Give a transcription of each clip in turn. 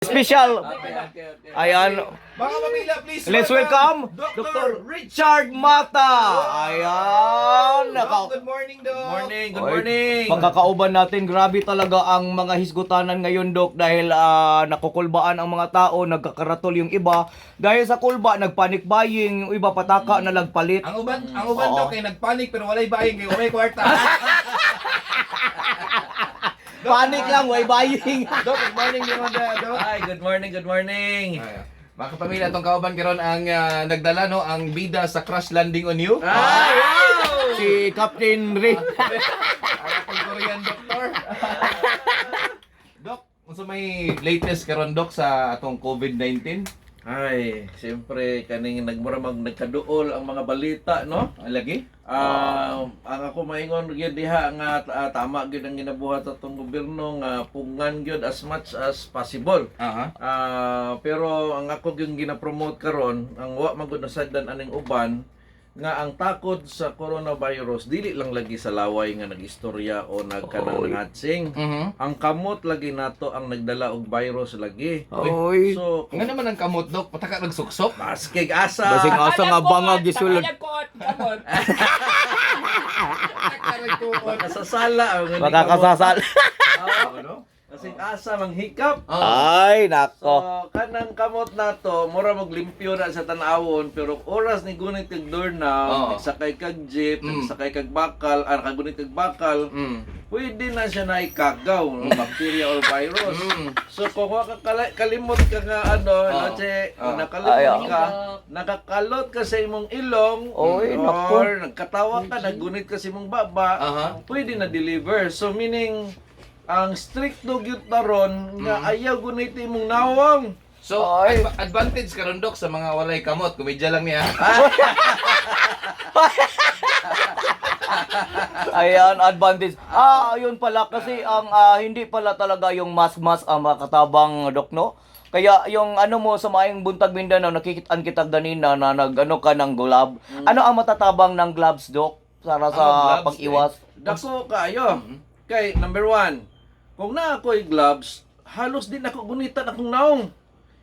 Special. Ayan. Mga pamilya, please Let's welcome Dr. Richard Mata. Ayan. Doc, good morning, Doc. Morning, good Oy, morning. Pagkakauban natin, grabe talaga ang mga hisgutanan ngayon, Dok, dahil nakukulbaan ang mga tao, nagkakaratol yung iba. Dahil sa kulba, nagpanic buying, yung iba pataka na lagpalit. Ang uban, Doc, kay nagpanik pero walay buying kay walay kwarta. Panic lang, way buying. Doc, good morning din Doc. Hi, good morning, good morning. Ay, mga kapamilya, itong kauban karon ang nagdala, no, ang bida sa Crash Landing on You. Ay, wow! Si Captain Ray. Ang atong Korean doctor. Doc, unsa may latest karon, Doc, sa atong COVID-19? Ay, siyempre kaning nagmura mag nagkaduol ang mga balita, no? Ang lagi? Ang ako maingon gyud diha nga tama gyud ang ginabuhat atong gobyerno nga pungan gyud as much as possible. Aha. Pero ang ako gyud gina-promote karon, ang wa man gud nasagdan aning uban nga ang takod sa coronavirus dili lang lagi sa laway nga nagistorya o nagkanang Oy. nangatsing. Ang kamot lagi nato ang nagdala og virus lagi. Oy. So, Nga naman ang kamot, Doc, pataka nagsuksok. maskig asa. Basig asa nga bangag gisulod. Tangalag koot, kamot. Pataka nagtuon. Makasasala ang nga ni Makakasasal. kamot. Ano? Basig asa manghikap. Ay, So, nako. kanang kamot nato, mura maglimpyo na sa tan-awon, pero oras ni gunit kag doorknob, nagsakay kag jeep, nagsakay kag bakal, nakagunit kag bakal, pwede na siya na ikagaw, no? Bacteria or virus. So, kung wa ka kalimot ka nga, ano, no, che, Oo. nakalimot Ay, oo. ka, nakakalot ka sa imong ilong, Oy, nako. or nagkatawa ka, naggunit ka sa imong baba, pwede na deliver. So, meaning, ang stricto gyud taron nga ayaw gunit imong nawong. So, Ay. advantage karon, Doc, sa mga walay kamot, komedya lang niya. Ayan, advantage. Ayun pala kasi ang hindi pala talaga yung mask-mask ang makatabang, Dok, no? Kaya yung ano mo sa maayong buntag Mindanao, nakikitaan kita ganina na nag-ano ka ng glove. Ano ang matatabang ng gloves, Dok? Para sa Ang gloves, pag-iwas. Dako kaayo. Kay number one, kung naa ako'y gloves, halos din ako gunitan akong naong.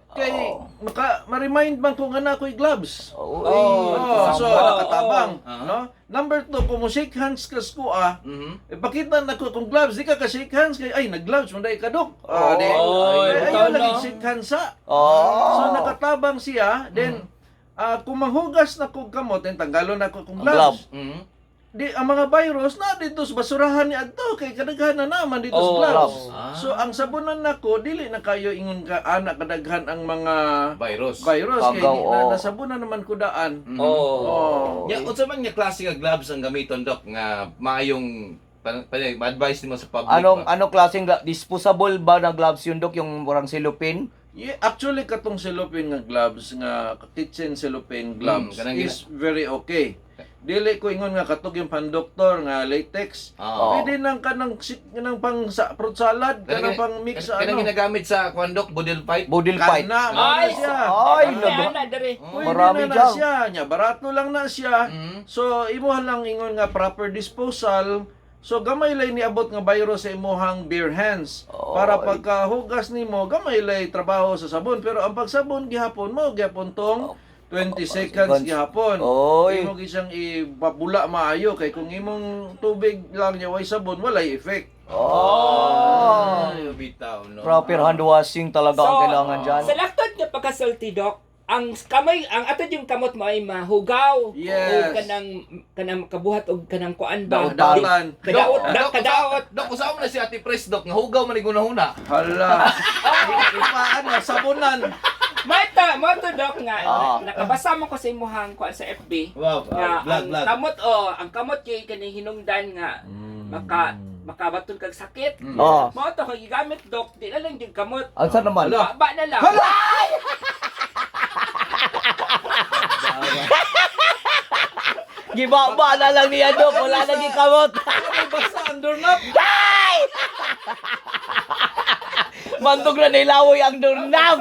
Kay maka ma-remind man ko nga naa ako'y gloves. Oy, Oh, so tama. nakatabang, no? Number two, kung mo shake hands ka sa kuha, ipakita na ko kung gloves, di ka ka shake hands kay ay nag-gloves man dai ka, Dok. Di, Oy, ay, bitaw, ayaw lagi no? shake hands sa. Oh. So nakatabang siya, then kung manghugas na kog kamot, then tanggalon na ko kong Ang gloves. glove. Di ang mga virus na dito sa basurahan ni adto kay kadaghan na naman dito sa gloves. So ang sabunan nako dili na kayo ingon ka ana kadaghan ang mga Virus. virus kay Pagaw, di na, oo. nasabunan naman ko daan. Oh. Oh. Nya, unsa man nga klase nga gloves ang gamiton, Doc, nga maayong ma-advise nimo sa public Anong ba? anong klaseng disposable ba na gloves yun, Dok? Yung murang silupin? Yeah, actually katong cellophane nga gloves nga kitchen cellophane gloves Kanang is very okay. Dili ko ingon nga katog yung pandoktor nga latex. Pwede nang kanang kanang pang sa fruit salad, kanang pang mix sa Kanang ano. ginagamit sa kuan, Doc, budil fight. Budil fight. Kana mo na Ay, siya. Ay, Ay, ana dere. Pwede Marami na na dyan. siya. Nya, barato lang na siya. So, imuha lang ingon nga proper disposal. So, gamay lay niabot nga virus sa imuhang bare hands. Para Oy. pagkahugas nimo, gamay lay trabaho sa sabon. Pero ang pagsabon gihapon mo, gihapon tong 20 seconds seconds. gihapon. Oy. Imo gyud siyang ibabula maayo kay kung imong tubig lang niya way sabon, walay effect. Oh. Ay, bitaw, no. Proper hand washing talaga ang kailangan dyan. Sa laktod nga pagkasulti, Doc, ang kamay ang atod yung kamot mo ay mahugaw. Yes. O kanang kanang kabuhat og kanang kuan ba. Daotan. Kadaot, Dok, da, kadaot. Dok, usaon mo na si Ate Pres, Dok, nga hugaw man ni gunahuna. Hala. Ipaano sabonan. Mata, mo to, Doc, nga nakabasa mo ko sa imuhang kuan sa FB. Wow, Nga vlog, ang vlog. kamot oh, ang kamot kay kaning hinungdan nga makabaton kag sakit. Oh. Mao to kung gigamit, Doc, di na lang yung kamot. Ansa naman? Ba na lang. Gibaba na lang niya, Dok. Wala na gikamot. Ay, basta ang doorknob. Mantog na nilawoy ang doorknob.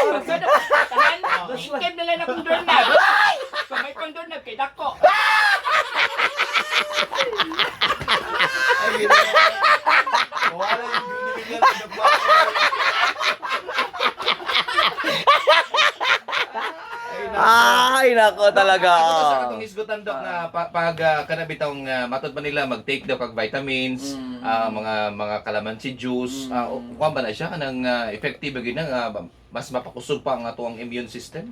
Pagsunod, tahan, ikim na lang akong doorknob. Kung may pang doorknob, kay dako. Wala yung beauty nila, Doc. Ay, nako talaga. Ako sa katong hisgutan, Dok, nga pag kana bitawng matod man nila mag-take daw kag vitamins, mga kalamansi juice, kuan ba na siya kanang effective ba gyud na nga mas mapakusog pa ang atuang immune system?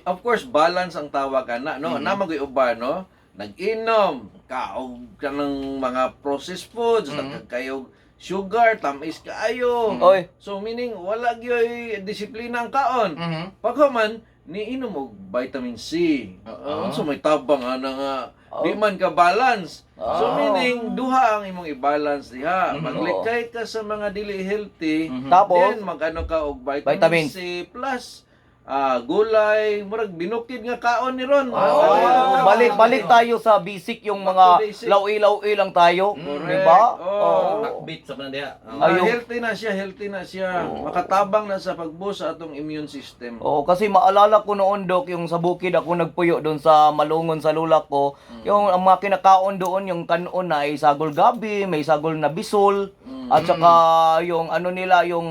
Of course, balance ang tawag ana, no? Mm-hmm. Namagoy uban, no? Nag-inom, kaog ka ng mga processed foods, nagkakayog sugar, tamis kaayo. Oy. So meaning wala gyoy disiplina ang kaon. Paghuman niinom og vitamin C. Unsa may tabang ana nga di man ka balance. So meaning duha ang imong i-balance diha. Maglikay ka sa mga dili healthy, Tapos, then mag-ano ka og vitamin vitamins. C plus gulay, murag binukid nga kaon ni ron. Oh, Ah, balik-balik tayo sa basic, yung Back mga to basic. lawi-lawi lang tayo, Correct. di ba? Oh. Oo. Takbit sa man diha. Ayun. Healthy na siya, healthy na siya. Makatabang na sa pag-boost sa atong immune system. Oo, kasi maalala ko noon, Dok, yung sa bukid ako nagpuyo doon sa Malungon sa lula ko, yung ang mga kinakaon doon, yung kanon na ay sagol gabi, may sagol na bisol, at saka yung ano nila, yung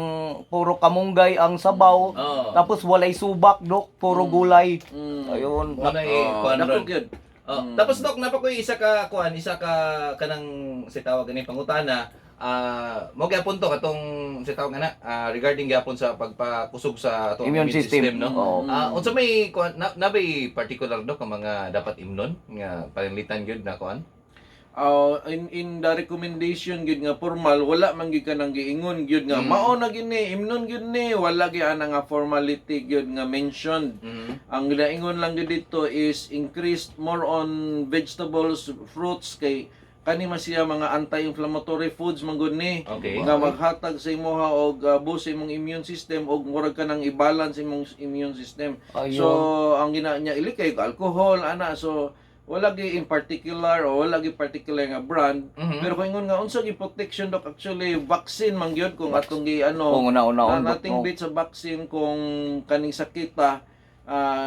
puro kamunggay ang sabaw, tapos walay subak, Dok, puro gulay. Ayun. Mo na kuan Dako ron. gyud. Oh, tapos, Dok, napa ko isa ka kuan, isa ka kanang si tawag gani pangutana. Mo gyapon to katong si tawag ana regarding gyapon sa pagpakusog sa atong Immune system. no. Oo. Unsa may kuan na bay particular, Dok, ang mga dapat imnon nga pananglitan gyud na kuan? In the recommendation gyud nga formal, wala man gyud kanang giingon gyud nga mao na gini imnon gyud ni, wala gyud ana nga formality gyud nga mentioned. Ang ginaingon lang gyud dito is increased more on vegetables, fruits, kay kani man siya mga anti-inflammatory foods man gud ni nga maghatag sa imuha og boost sa imong immune system og murag ka nang i-balance imong immune system. Ayun. So ang gina niya ilikay og alcohol ana, so wala gi in particular o wala gi particular nga brand. Pero kung ingon nga unsa gi protection, Dok, actually vaccine man gyud kung atong gi ano Oo, una-una, na Dok, nating no. bit sa vaccine kung kaning sakita,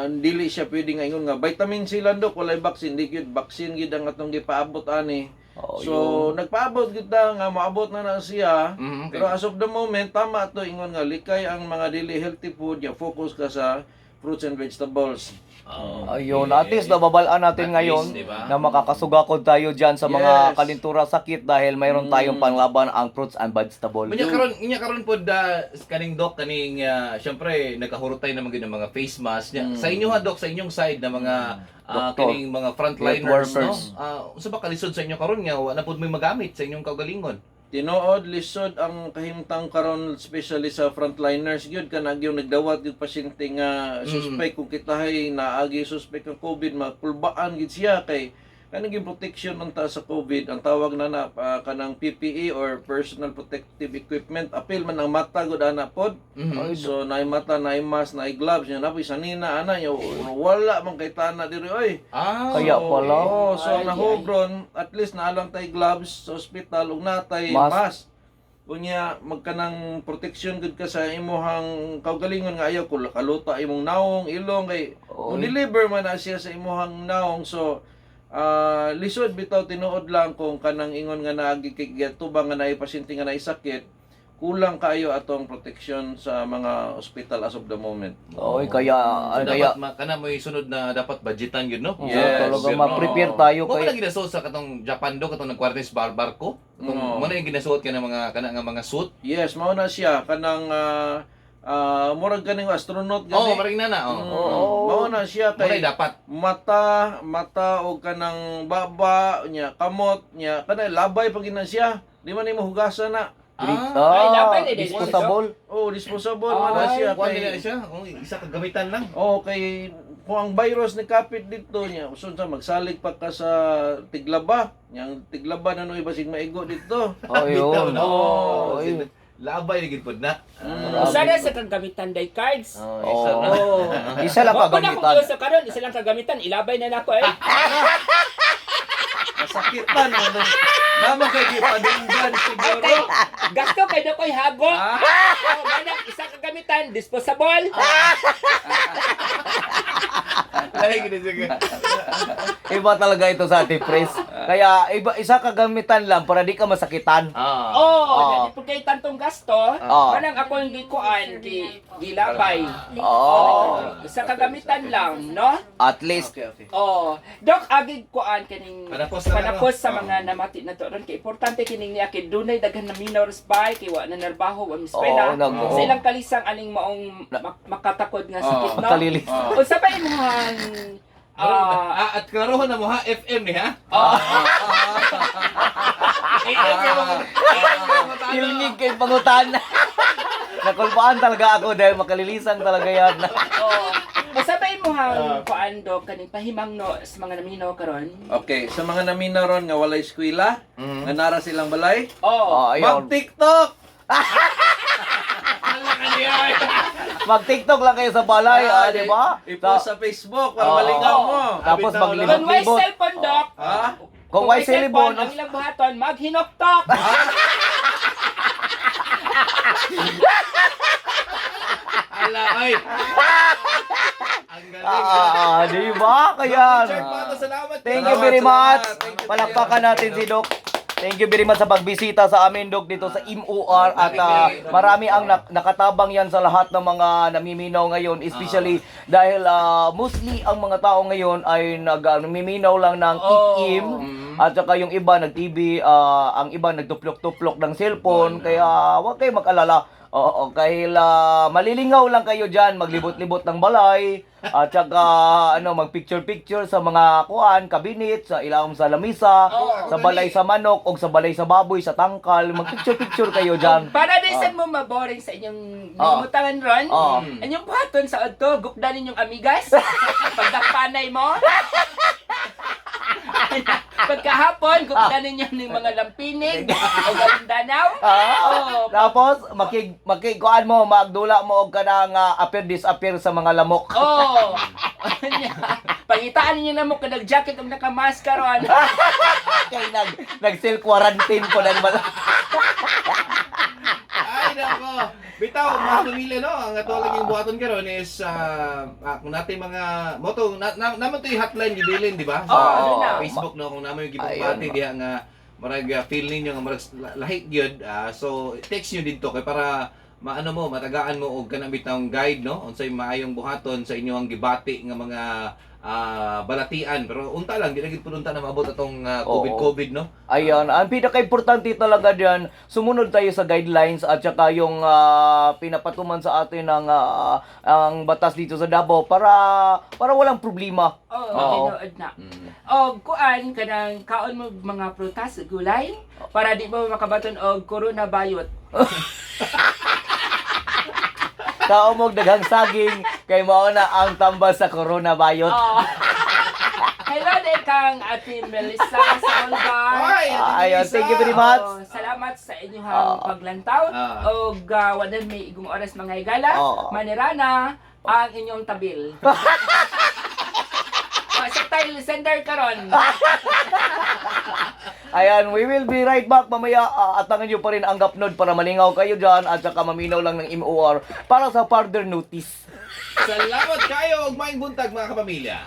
dili siya pwede nga ingon nga vitamin C lang, Dok, walay vaccine, di gyud vaccine gyud ang atong gipaabot ani. Oo, So nagpaabot gyud ta nga moabot na na siya. Pero as of the moment, tama to ingon nga likay ang mga dili healthy food ya, focus ka sa fruits and vegetables. Ayun, at least nababalaan natin At ngayon least, di ba? na makakasugakod tayo dyan sa mga kalintura sakit dahil mayroon tayong panglaban ang fruits and vegetable. Unya karon pod kaning Dok, kaning syempre nagkahurotay naman gyud ng mga face mask nya. Sa inyo ha, Dok, sa inyong side na mga Doktor. kaning mga frontliners, Health no. workers. Unsa ba kalisod sa inyo karon nga wa na pud may magamit sa inyong kaugalingon? Tinuod lisod ang kahimtang karon, especially sa frontliners gyud, kanang yung nagdawat gyud pasyente nga suspect, kung kitahay naagi suspect ang COVID, makulbaan gyud siya kay kanang yung protection unta sa COVID, ang tawag na na kanang PPE or personal protective equipment, apil man ang mata gud ana pod. So naay mata, naay mask, naay gloves nya, napoy sanina ana nya, wala man kay tana diri oy. Kaya pala. Oh, so Ay, nahubron, at least naalang tay gloves sa ospital ug natay Mask. mask. Unya magkanang protection gud ka sa imuhang kaugalingon nga ayaw kung kaluta imong naong, ilong, kay Oy. mo deliver man na siya sa imuhang naong. So lisod bitaw, tinuod lang, kung kanang ingon nga naagi kay tubang nga naay pasyente nga naay sakit, kulang kaayo atong protection sa mga ospital as of the moment. Oy, kaya So, kaya dapat kana mo'y sunod na dapat budgetan gyud, no? Oo, Yes. talaga Gobyerno. ma-prepare tayo Mo kay na ginasuot sa katong Japan do katong nagkwartes bar barko. Katong Oo. mo na yung ginasuot kana mga kana nga mga suit. Yes, mao na siya kanang murag kaning astronaut gani. Oh, maring na na. Oh. Oo. Mao na siya Mo na kay dapat. mata, mata og kanang baba nya, kamot nya, kanay labay pag gina siya. Di man nimo hugasan na. Ay, labay na din. Disposable. Oh, disposable man na Ay, siya Kuan kay nila siya. Oh, isa ka gamitan lang. Oh, kay kung ang virus ni kapit dito niya, usun sa magsalig pa ka sa tiglaba. Yang tiglaba na no basig maigo dito. Ayun. Bitaw, no? Oh, ayun. Labay na gid pod na. Usa na sa kagamitan day cards. Oh, isa na. Oh. Isa lang Wa ko na kagamitan. kung sa karon, isa lang kagamitan, ilabay na nako eh. Masakitan man. Naman kay gipadunggan Ay, siguro. kay, gasto kay na ko'y hago. Oh, manang isa kagamitan, disposable. Ay, gid siya. Iba talaga ito sa Ate Pres. Kaya iba, isa ka gamitan lang para di ka masakitan. Oh, Oo. di po kay tantong gasto. Kanang ako ang gikuan gi gilabay. Oo. Sa kagamitan lang, no? At least Okay. Oh, Dok, agig kuan kining Panapos na panapos ano? sa mga namati na to ron kay importante kining niya kay dunay daghan na minors bay kay wa na narbaho wa miskwela. Oo, Sa ilang kalisang aning maong makatakod nga sakit, no? Makalilis. Unsa ba imong At klarohon na mo ha, FM ni ha? AM yung mga Ilngig kay pangutan. Nakulpaan talaga ako dahil makalilisan talaga yan. Oh. Unsa ba imong kuan, Dok, kaning pahimangno sa mga naminaw karon? Okay, sa mga naminaw ron nga walay eskwela, nga nara silang balay, Oh. Oh, ayun. mag-TikTok! Mag-TikTok lang kayo sa balay, di ba? I-post sa Facebook para Oo. malingaw mo. Tapos Kung may maglibot-libot. cellphone, Dok, Ha? Kung may cellphone, ang ilang buhaton, maghinoktok. Ala, ay. Ang galing. Di ba? Kaya, Richard Pato, salamat. thank you Salamat, very much. salamat. Thank you, Palakpakan natin si Doc. Thank you very much sa pagbisita sa amin, Doc, dito sa MOR. At marami ang nakatabang yan sa lahat ng mga namiminaw ngayon. Especially dahil mostly ang mga tao ngayon ay namiminaw lang ng itim. At saka yung iba nag-TV, ang iba nagtuplok-tuplok ng cellphone. Kaya huwag kayo mag-alala. Oo, kahil malilingaw lang kayo dyan, maglibot-libot ng balay, at saka ano, mag-picture-picture sa mga kuan, kabinet, sa ilaom sa lamisa, sa balay sa manok, o sa balay sa baboy, sa tangkal, mag-picture-picture kayo dyan. Para di sad mo maboring sa inyong limutangan ron. Inyong buhaton sa adto, gukdan ninyong amigas. Pagdakpanay mo. Pagkahapon, gukdan ninyo ng mga lampinig o galundanaw. Oh, Tapos, makig kuan mo, magdula mo og kanang appear disappear sa mga lamok. Oh. Pangitaan ninyo na mo kung nag-jacket o nakamask karon. Kay nag self quarantine ko na ba? Ay, nako. Bitaw, mga pamilya, no? Ang ato lang yung buhaton karon is, kung natin mga, moto, naman to yung hotline gibilin, di ba? Sa Oo, ano na. Facebook, no? Kung naman yung gibabati diha nga, marag feel ninyo nga marag lahi gyud, so text nyo didto kay para maano mo matagaan mo og kanang bitawng guide, no, unsay maayong buhaton sa inyong gibati nga mga balatian, pero unta lang di na gid pud unta na maabot atong COVID COVID, no. Ayan, ang pinaka-importante talaga diyan, sumunod tayo sa guidelines at saka yung pinapatuman sa atin ng ang batas dito sa Davao para para walang problema. Oh, Oo. tinuod na. Og kuan kanang kaon mo mga prutas, gulay para di mo makabaton og corona bayot. Kaon mo daghang saging kay mao na ang tambal sa corona bayot. Oh. Hello din kang Ate Melissa sa Olga. Ay, Ate Ayun, Melissa! thank you very much. Oh, salamat sa inyong paglantaw. Og wala may igong oras mga higala. Manirana ang inyong tabil. Oh, sa tayo sender karon. Ayan, we will be right back mamaya. Atangan nyo pa rin ang Gapnod para malingaw kayo dyan at saka maminaw lang ng MOR para sa further notice. Salamat kayo og maayong buntag, mga kapamilya.